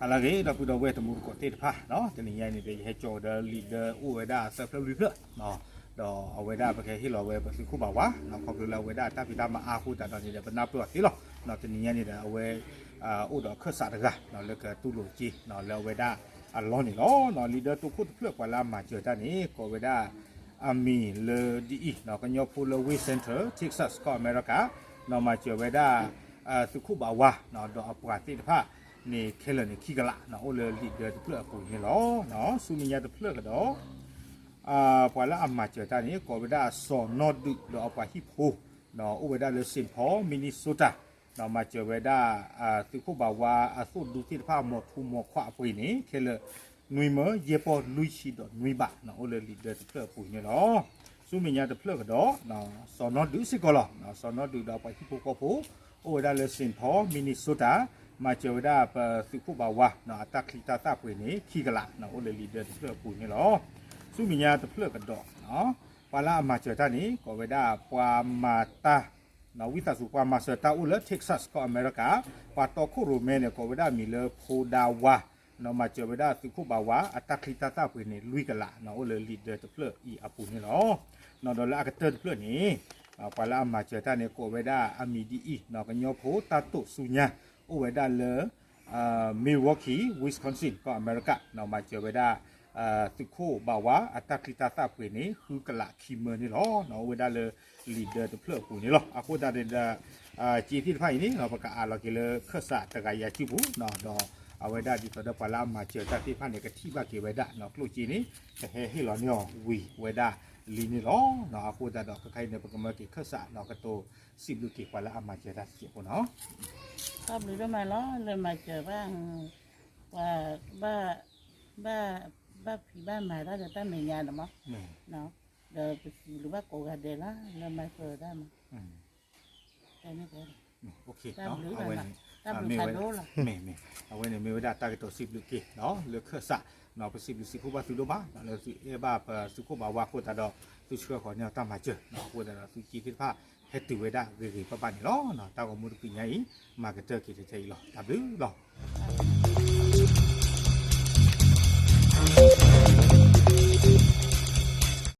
ဟါလၢအဂ့ၤ ဒီပုၢ်ဒီဝဲၢ်တံၤသကိးသ့ၣ်တဖၣ်, တနံၤညါအံၤန့ၣ်ဒီး ယဟဲကၠီဝဲဒီးလံာ်ဒၢအိၣ်ဝဲဒၣ်သၢဖျၢၣ်လွံၢ်ဖျၢၣ်, ဒီးအဝဲဒၣ်ပကဟ့ၣ်လီၤဝဲပသုးခိၣ်ဘၣ်ဝါ, ခီဖျိလၢအဝဲဒၣ်တၢ်ဖံးတၢ်မၤအါအဃိသတးဒီးန့ၣ်ဒီး ပနၢ်ပၢၢ်အီၤသ့လီၤ. တနံၤညါန့ၣ်ဒီး အဝဲ အိၣ်ဒီးခၢၣ်စးတဂၤ လၢကတူၢ်လိာ်က့ၤ လၢအဝဲဒၣ်အလီၢ်န့ၣ်လီၤ. လံာ်ဒၢတိခိၣ်တဖျၢၣ် ပှၤလၢအမၤစၢၤတၢ်န့ၣ် ကိးဝဲဒၣ် အမံၤလၢဒ်အံၤ, ကညီဖိလၢ Wayne Central, Texas ကီၢ်အမဲရကၤ, မၤစၢၤဝဲဒၣ် သုးခိၣ်ဘၣ်ဝါ ဒီးအပှၤသ့ၣ်တဖၣ်န့ၣ်ခဲလၢာ်န့ၣ်ခံကလး အိၣ်လၢလံာ်ဒၢတဖျၢၣ်အပူၤန့ၣ်လီၤ. ဆူမဲာ်ညါတဖျၢၣ်ကဒီး ပှၤလၢအမၤစၢၤတၢ်န့ၣ် ကိးဝဲဒၣ်စီၤနီၢ်ဒုး ဒီးအပှၤဟံၣ်ဖိ အိၣ်ဝဲဒၣ်လၢ Saint Paul, Minnesota, မၤစၢၤဝဲဒၣ် သုးခိၣ်ဘၣ်ဝါအသိၣ်ဒူသ့ၣ်တဖၣ် မိၢ်ထူမိၢ်ခွါအပှ့ၤန့ၣ် ခဲလၢာ် နွံမၢယဲၢ်ပီၢ်လွံၢ်ဆံဒီးနွံဘး အိၣ်လၢလံာ်ဒၢတဖျၢၣ်အပူၤန့ၣ်လီၤ. ဆူမဲာ်ညါတဖျၢၣ်ကဒီး စီၤနီၢ်ဒုးစ့ၢ်ကီးလီၤ. စီၤနီၢ်ဒုးဒီးပှၤဟံၣ်ဖိဃီဖိ အိၣ်ဝဲဒၣ်လၢ Saint Paul, Minnesota, မၤစၢၤဝဲဒၣ်ပသုးခိၣ်ဘၣ်ဝါ အတၢ်ချံတၢ်သၣ်ပှ့ၤန့ၣ် ခံကလး အိၣ်လၢလံာ်ဒၢတဖျၢၣ်အပူၤန့ၣ်လီၤ. ဆူမဲာ်ညါတဖျၢၣ်ကဒီး ပှၤလၢအမၤစၢၤတၢ်န့ၣ် ကိးဝဲဒၣ်ပှၤမၤတၢ် ဝံသးစူၤ ပှၤမၤစၢၤတၢ်အိၣ်လၢ Texas ကီၢ်အမဲရကၤ, ပှၤတီခိၣ်ရိၣ်မဲန့ၣ် ကိးဝဲဒၣ်မံၤလၢဖိဒါဝါ, မၤစၢၤဝဲဒၣ်သုးခိၣ်ဘၣ်ဝါ အတၢ်ချံတၢ်သၣ်ပှ့ၤန့ၣ် လွံၢ်ကလး အိၣ်လၢလံာ်ဒၢတဖျၢၣ်အံၤအပူၤန့ၣ်လီၤ. ဒီးလၢအကတၢၢ်တဖျၢၣ်န့ၣ် ပှၤလၢအမၤစၢၤတၢ်န့ၣ် ကိးဝဲဒၣ်အမံၤဒ်အံၤ, ကညီဖိတၢ်တိာ်ဆူညါ အိၣ်ဝဲဒၣ်လၢ Milwaukee, Wisconsin ကီၢ်အမဲရကၤ, မၤစၢၤဝဲဒၣ် သုးခိၣ်ဘၣ်ဝါ အတၢ်ချံတၢ်သၣ်ပှ့ၤန့ၣ် ဃုကလးခံမၢန့ၣ်လီၤ. အိၣ်ဝဲဒၣ်လၢလံာ်ဒၢတဖျၢၣ်အပူၤန့ၣ်လီၤ. အဃိသတးန့ၣ်ဒီး စ့သ့ၣ်တဖၣ်အံၤန့ၣ် ပကအးလီၤက့ၤလၢခၢၣ်စးတဂၤယၤစုပူၤ, ဒီးအဝဲဒၣ်ဒ်သိးဒီးပှၤလၢအမၤစၢၤတၢ်သ့ၣ်တဖၣ်န့ၣ် ကထံၣ်ဘၣ်က့ၤဝဲဒၣ် ကျိၣ်စ့န့ၣ် ကဟဲဟ့ၣ်လီၤန့ၢ်အီၤဝံၤဝဲဒၣ်လံန့ၣ်လီၤ. အဃိသတးဒီး ခဲခါအံၤန့ၣ် ပကမၢက့ၤခၢၣ်စး ဒီးကတိၤစံးဘျုးက့ၤပှၤလၢအမၤစၢၤတၢ်စ့ၢ်ကီးဖိနီၤ. တၢ်ဘျုးဒိၣ်မးလီၤ လၢမၤစၢၤဘၣ်, ပှၤ ဘၣ် ဘၣ် ဘၣ်ဖံးဘၣ်မၤတၢ်ဒီးတၢ်မဲာ်ညါန့ၣ်မး, ဒီးပစံးဘျုးဘၣ်ကိးဂၤဒဲးလီၤ လၢမၤစၢၤတၢ်မး, တၢ်ဘျုး တၢ်ဘျုးဖးဒိၣ်လီၤ. အဝဲန့ၣ်မ့ၢ်ဝဲဒၣ်တၢ်ကတိၤစံးဘျုးက့ၤ လၢခၢၣ်စး, ပစံးဘျုးစံးဖှိၣ်ဘၣ်သုဒိၣ်မး လၢသုအဲၣ်ဘၣ်ပသုးခိၣ်ဘၣ်ဝါအဃိသတးဒီး သုဆှၢဃီၤန့ၢ်အီၤတၢ်မၤစၢၤ, အဃိသတးဒီးသုစ့သ့ၣ်တဖၣ် ဟဲတုၤဝဲဒၣ်ဂ့ၤဂ့ၤဘၣ်ဘၣ်န့ၣ်လီၤ. တၢ်ဂီၤမူတကနံၤညါအံၤ မၤကတၢၢ်က့ၤထဲအံၤလီၤ. တၢ်ဘျုးလီၤ.